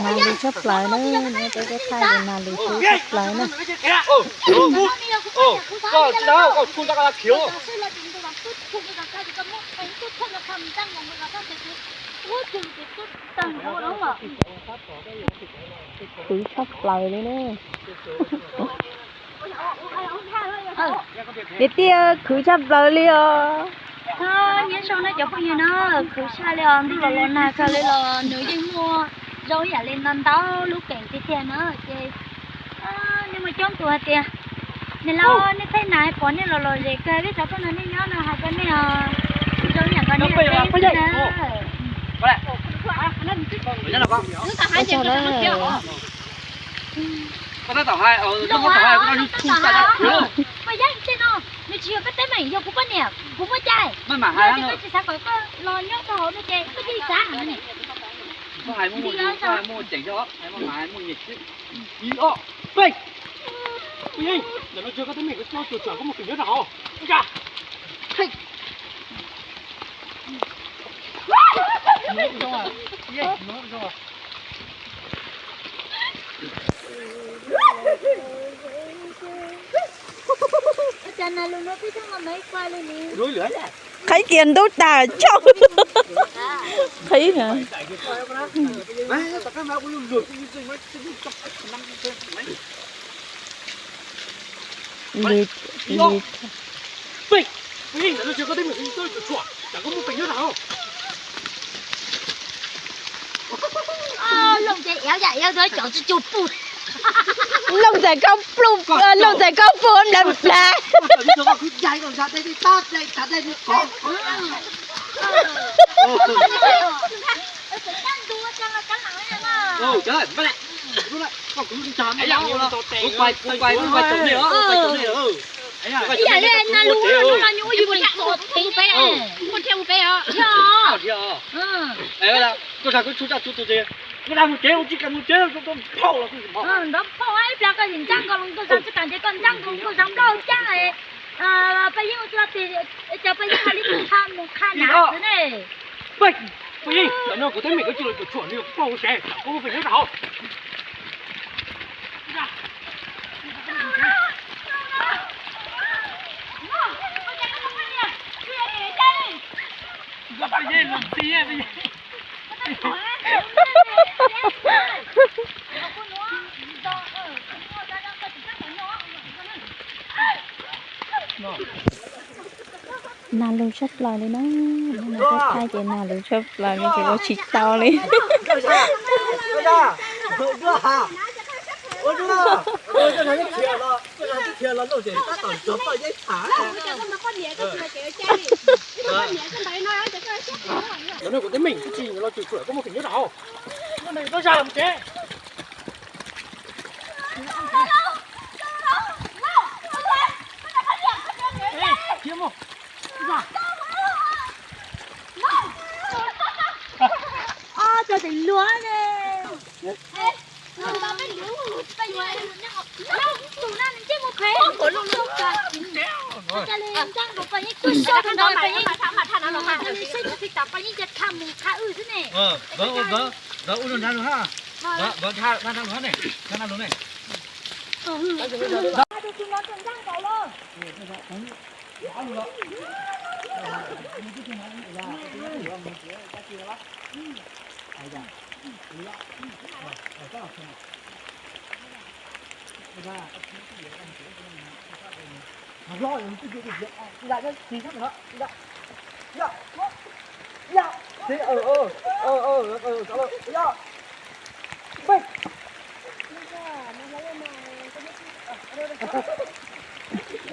Nas lus tshaj plaws na, peb thaij nas lus tshaj plaws na. Khwv tshaj plaws li na. Niam tij, khwv tshaj plaws li os. Nyob zoo na cov phooj ywg na, khwv tshaj li os, ntuj los los nag kawg li los nws yeej muaj zoo ib yam li no ntau lub keem tiag tiag na ces nej muaj coob tus hais tias, niam laus, nej thaij nas pom nej los lom zem kawg, peb xav tuaj nrog nej nyob no hais rau nej os, zoo ib yam nkaus nej teb xwb na. Ua tsaug na. Paj Yeeb, tej no nws tsis yog peb teeb meem, yog kuv poj niam, kuv muaj cai. Yog tias koj tsis xav kom koj los nyob rau hauv no ces koj cia li txav heev ne. Koj hais muaj muaj ceem, koj hais muaj ceem, muaj nyiaj xwb. Ib, ob, peb. Paj Yeeb, ntawm no tsis yog koj teeb meem, koj tuaj cuam tshuam koj muaj feem nyob rau hauv. Qhib kiag ntub tag tsaug. Qhib na. Li, li. Looj ntxais koj pluj, looj ntxais koj pluj nplawv nplawv. Ib yam li nas lus no los nyuj ua yus mus pem, mus pem os. Koj dag kuv tshub tsaj tshub tus ces, koj dag mus tsev, ua tsis kam mus tsev, koj phauj los kuj phauj. Nrov phauj ib plag koj ntxeev nkaus los nkauj zag tsis kam ces koj ntxeev nkaus nkauj zag nplaug caj. Paj Yeeb ua tsis tau tiag, cas Paj Yeeb hais li tus qha mus qha nav xwb ne. Paj Yeeb, tam no kuv teeb meem koj tsis los cuam tshuam li, koj ua sev, koj muaj feem nyob rau hauv. Nag lug tshaj plaws li na, nag thaij ces nag lug tshaj plaws li ces ua tsis tau li. Kuv teeb meem koj tsis los cuam tshuam koj muaj feem nyob rau hauv. Koj zag los tsev. Cov tim luag ne. Tus no nws ntsej muag phem. Ua li ntawd pab yeej tuaj so ntawd pab yeej, pab yeej cia qha mus qha wb xwb ne. Tus no tus ntxhab nkaus los.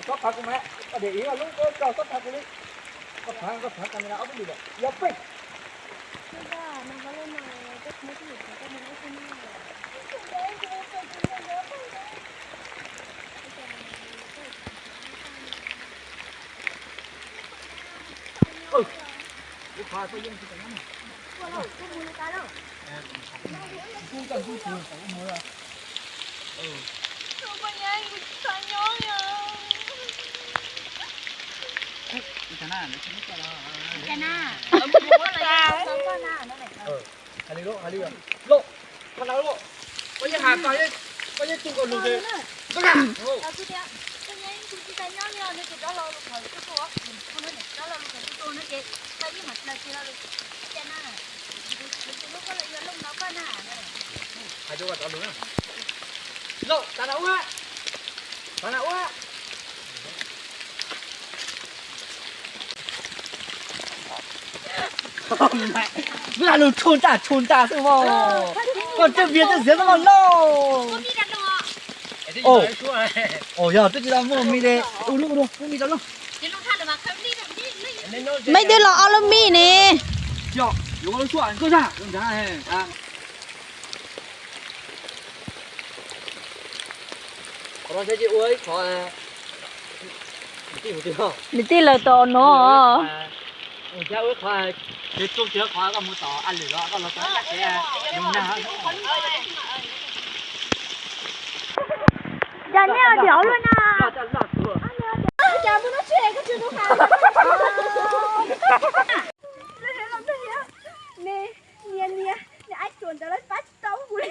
Xob phav kuv mas, de ib lub koj xob phav kuv li. Koj phav, koj phav camera ob peb lwm lawm, yog peb. Hais li, hais li, Lauj, koj na Lauj, koj yeej has koj, koj yeej tu koj lus ces koj na. Hais rau koj cov lus na. Lauj, tas na ua, tas na ua. Lus tshua ntsaj tshua ntsaj xwb mas. Koj twb vias twb ziav xwb mas lauj. Ov, yog twb tsis tau muaj me de, ua lub, ua lub, muaj me rau lauj. Meb twb los ob lub me ne. Yog, yuav ua lub suab koj zaj. Qhov no saib tsis ua ib qhov. Niam tij lawv tos no. Cas nej ua diam luaj na. Niam, niam, niam, aib tsuas ntawd lawv pab tsis tau kuv li.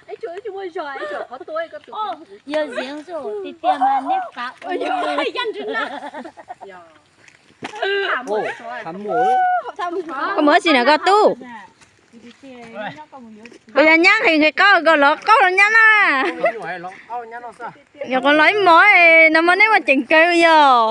Aib tsuas tsis muaj zog, aib tsuas qhov tuaj ko tus. Yog ziav xwb tiag tiag mas neb pab ua. Koj mus ua si na koj tub? Koj yog nyab nqhis nqhis qaub koj los qaub los nyab na. Nyuam qhuav los ib hmos no mas neb muaj ceem kawg yog.